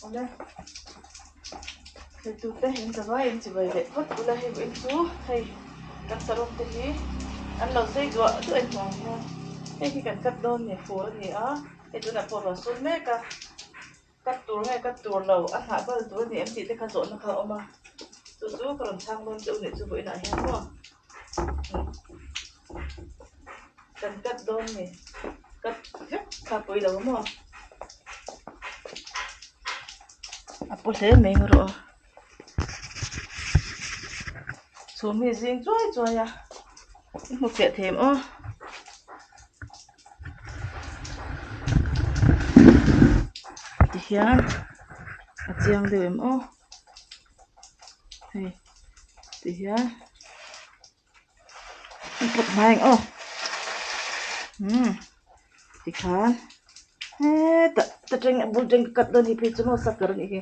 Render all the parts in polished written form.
Awle Hrilhtute in ta vai in chibai leh phawt ula hei vawiin chu hei kan sarawk te hi an lo sei duah duah in hmuh ang hian hei hi kan cut dawn ni fur a ni a hei tunah pawh ruah sur mek a cut tur nge cut tur lo a hnah bal tur a ni em tih te kha zawhna kha a awm a chu chu ka rawn chhang dawn che u nih chu vawiinah hian maw Kan cut dawn ni cut vek kha pui lo maw a paw hle mai ang erawh a chhum hi zing chuai chuai a i hmu fiah thei em aw. Tihian a chiang deuh em aw hei tihian. An pawt hmai ang aw umm tikhan hetah ta teng a bul teng ka cut dawn hi phei chu maw sakawr anih hi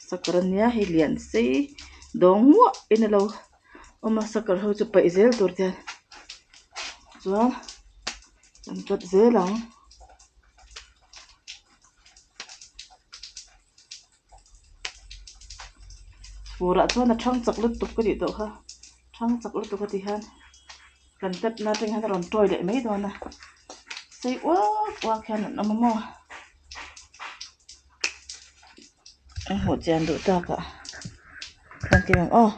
sakawr ania hei lian sei dawng muah in alo awm a sakawr ho chu paih zel tur te chuan an cut zel ang. Furah chuan a thang chak lutuk ka tih tawh kha thang chak lutuk a ti hian kan tap na atang hian a rawn tawi leh mai dawn a sei uak uak hian an awm a maw a hmuh chian duh tak ah kan ti ang aw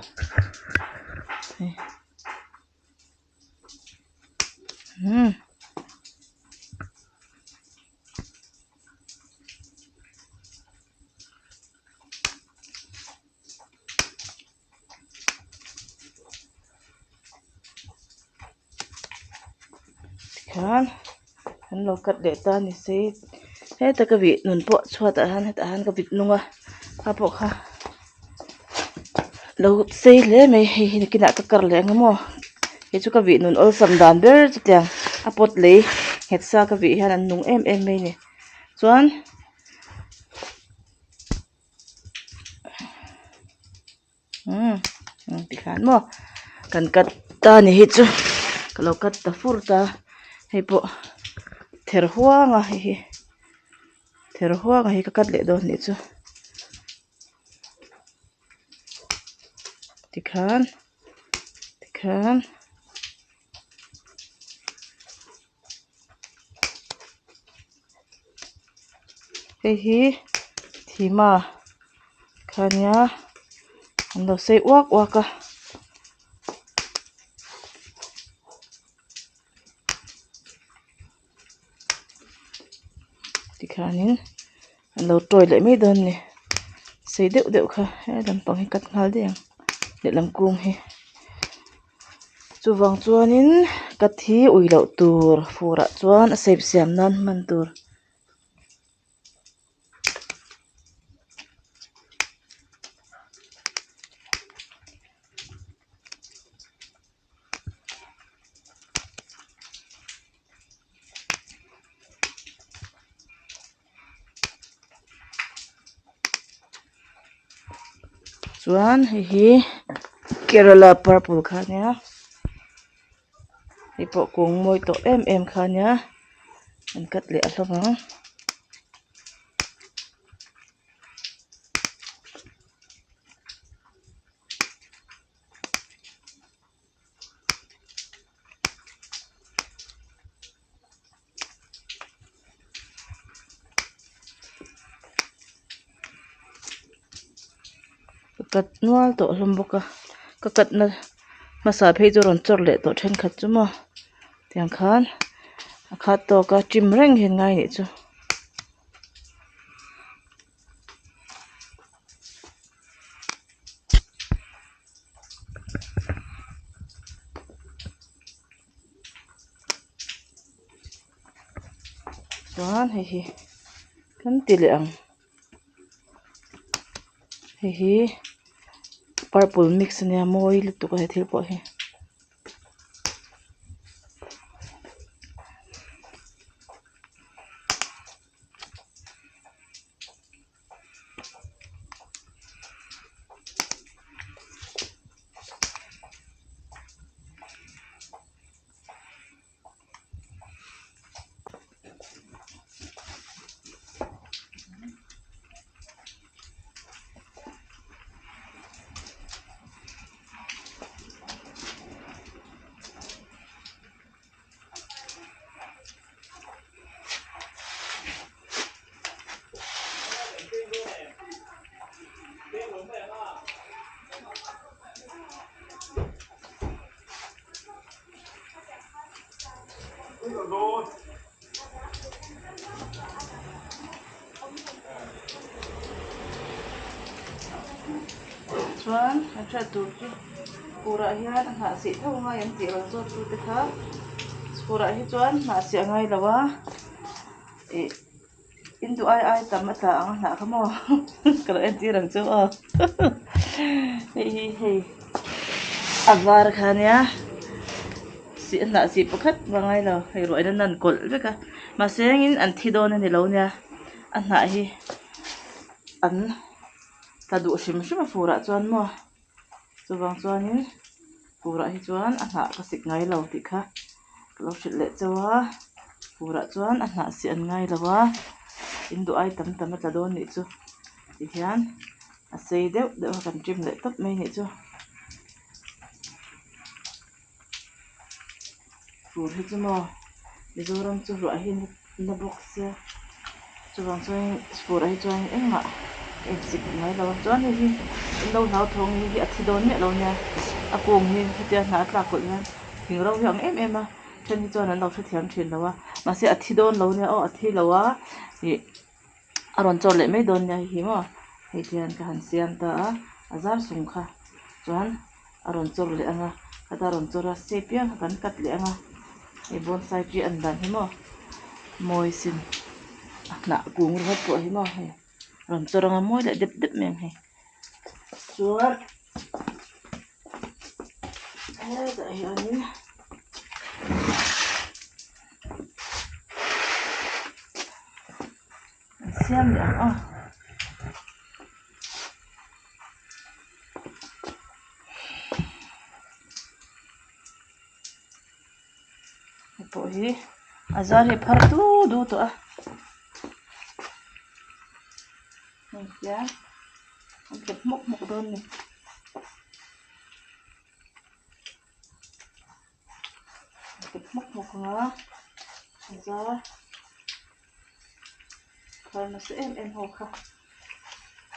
hei. Tikhian an lo cut leh ta ni se heta ka vih nun pawh chhuatah hian hetah hian ka vit nung a kha pawh kha lo sei hle mai hei hi nakinah ka kar leh ang emaw hei chu ka vih nun awlsam dan ber chutiang a pot lei nghet sa ka vih hian an nung em em mai a ni chuan. Umm tikhan maw kan cut ta ni hi chu ka lo cut ta fur ta hei pawh ther huang a hei hi ther huang a hei ka cut leh dawn nih chu tikhan tikhan. Hei hi thima kha nia an lo sei uak uak a. Tikhianin an lo tawi leh mai dawn a ni sei deuh deuh kha he lampang hi cut nghal daih ang lehlam kung hi. Chuvang chuanin cut hi ui loh tur furah chuan a shape siam nan hman tur. Chuan hei hi kerala purple kha ania hei pawh kung mawi tawh em em kha ania an cut leh a hlawm ang. Ka cut nual tawh hlawm bawk a ka cut na hmasa phei chu a rawn chawr leh tawh thenkhat chu maw tiang khan a khat tawk a trim reng hian ngai nih chu. Chuan hei hi kan ti leh ang hei hi purple mix ania mawi lutuk a he thil pawh hi. Chuan a hriat tur chu furah hian a hnah sih tho ngai an tih rawn zawt tute kha furah hi chuan hnah sih a ngai lo a ih in duh ai ai tam a tla ang a hnah kha maw ka lo entir ang chu aw hei hi hei a var kha ania sih a hnah sih pakhat a ngai lo hei ruah in a nan kawlh vek a mahse engin an thi dawn a ni lo nia a hnah hi an. Tla duh hrim hrim a furah chuan maw chuvang chuanin furah hi chuan a hnah ka sik ngai lo tih kha ka lo hrilh leh chauh a furah chuan a hnah sih an ngai lo a in duh ai tam tam a tla dawn nih chu ti hian a sei deuh deuh a kan trim leh tawp mai nih chu fur hi chu maw Mizoram chu ruah hi na bawk sia chuvang chuan furah hi chuan engmah a insik ngai lo a chuan hei hi an lo hlauthawng hi hi a thi dawn miah lo nia a kung hi hetia hna a tlak kawlh hian thing ro hi a ang em em a then hi chuan an lo hrethiam thin lo a mahse a thi dawn lo nia aw a thi lo a ih a rawn chawr leh mai dawn nia hei hi maw hei tihian ka han siam ta a a zar sung kha chuan. A rawn chawr leh ang a khata rawn chawr a step piang kha kan cut leh ang a hei bonsai tree an dan hi maw mawi sin a hnah kung ringawt pawh hi maw hei rawn chawr ang a mawi leh dep dep mai ang hei chuan hetah hianin. An siam leh ang a. Hei pawh hi a zar hi a phar du du tawh a hei hian an tlep hmawk hmawk dawn a ni. An tlep hmawk hmawk ang a a zar phar nasa em em ho kha.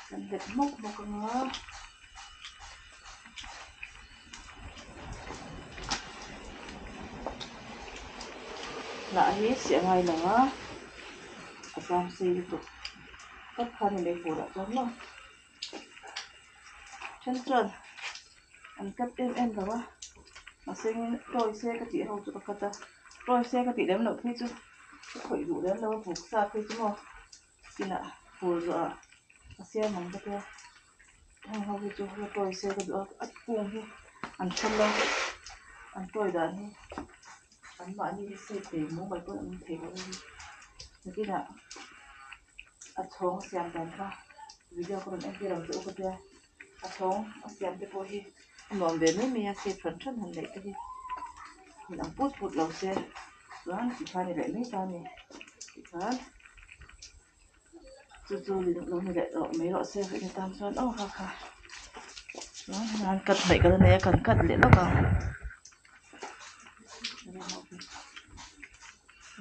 Kan let hmawk hmawk ang a. Hnah hi siah ngai lo a, a zam sei lutuk tlat kha ni mai fur ah chuan maw. Then chuan an cut em em lo a, mahse tawi se ka tih ho chu ka cut a, tawi se ka tih lem loh phei chu ka khawih duh lem lo a buk sa phei chu maw. Inah fur zawh ah a siam ang bawk a heng ho hi chu la tawi se ka duh a a kung hi an thal a an tawi dan hi an mahni hi seat pe mumal pawn an awm thei lo a ni nakinah a chhawng siam dan kha video ka rawn entir ang che u ka tia a chhawng a siam te pawh hi a nuam ve mai mai a seat hran hran han neih te hi hun ang put put lo se chuan tikhan ni leh mai ta a ni tikhan chu chu lo ni leh tawh mai rawh se hei tan chuan aw kha kha chuan an cut hmaih ka la nei a kan cut leh lawk ang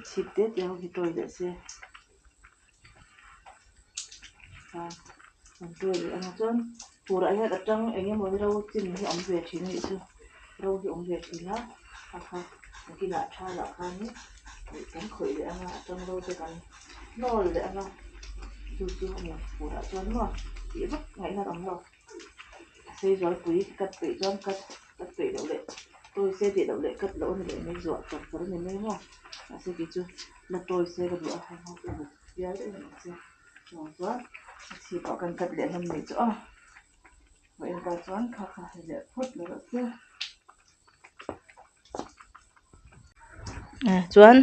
chhip te te ho hi tawi leh se. An tawi leh ang chuan furah hian a tang eng emaw ro chin hi a awm ve thin a nih chu ro hi a awm ve thin a a kha nakinah thalah khanin ih kan khawih leh ang a a tang ro te kan hnawl leh ang a chu chu a ni furah chuan maw tih vak ngaihna a awm lo a sei zualpui cut peih chuan cut cut peih loh leh tawi se tih loh leh cut loh a ni leh mai zuah char char a ni mai maw mahse kei chu la tawi se ka duh a hei ho ka buk bial deuh in awm se chuang chuan a chhip ah kan cut leh hlawm mai chu a vawiin ta chuan kha kha hei leh phawt mai rawh se chuan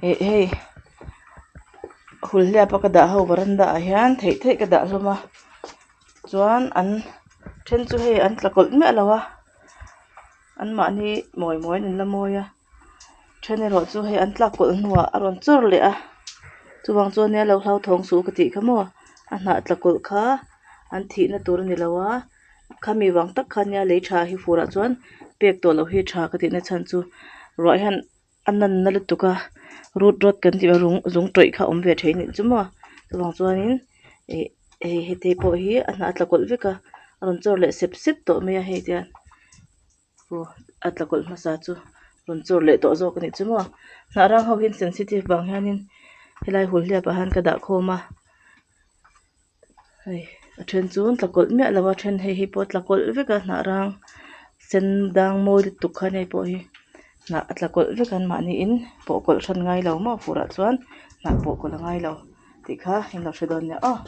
ih hei hulhliap a ka dah ho varanda ah hian theih theih ka dah hlawm a chuan an then chu hei an tla kawlh miah lo a anmahni mawi mawiin an la mawi a. Then erawh chu hei an tlak kawlh hnuah a rawn chawr leh a chuvang chuan nia lo hlauthawng suh ka tih kha maw a hnah tla kawlh kha an thihna tur a ni lo a khami vang tak kha nia lei tha hi furah chuan pek tawh loh hi tha ka tihna chhan chu ruah hian a nanna lutuk a root rot kan tih zung tawih kha a awm ve thei anih chu maw chuvang chuanin ih hei heti pawh hi a hnah a tla kawlh vek a a rawn chawr leh sep sep tawh mai a hei te hian. Aw a tla kawlh hmasa chu rawn chawr leh tawh zawk a nih chu maw hnah rang ho hi an sensitive vang hianin helai hul hliap ah hian ka dah khawm a hei A then chu an tla kawlh miah lo a a then hei hi pawh a tla kawlh vek a hnah rang sen dang mawi lutuk kha hei pawh hi hnah a tla kawlh vek a anmahniin pawh kawlh hran ngailo maw fur ah chuan hnah pawh kawlh a ngailo tih kha inlo hre dawn nia aw.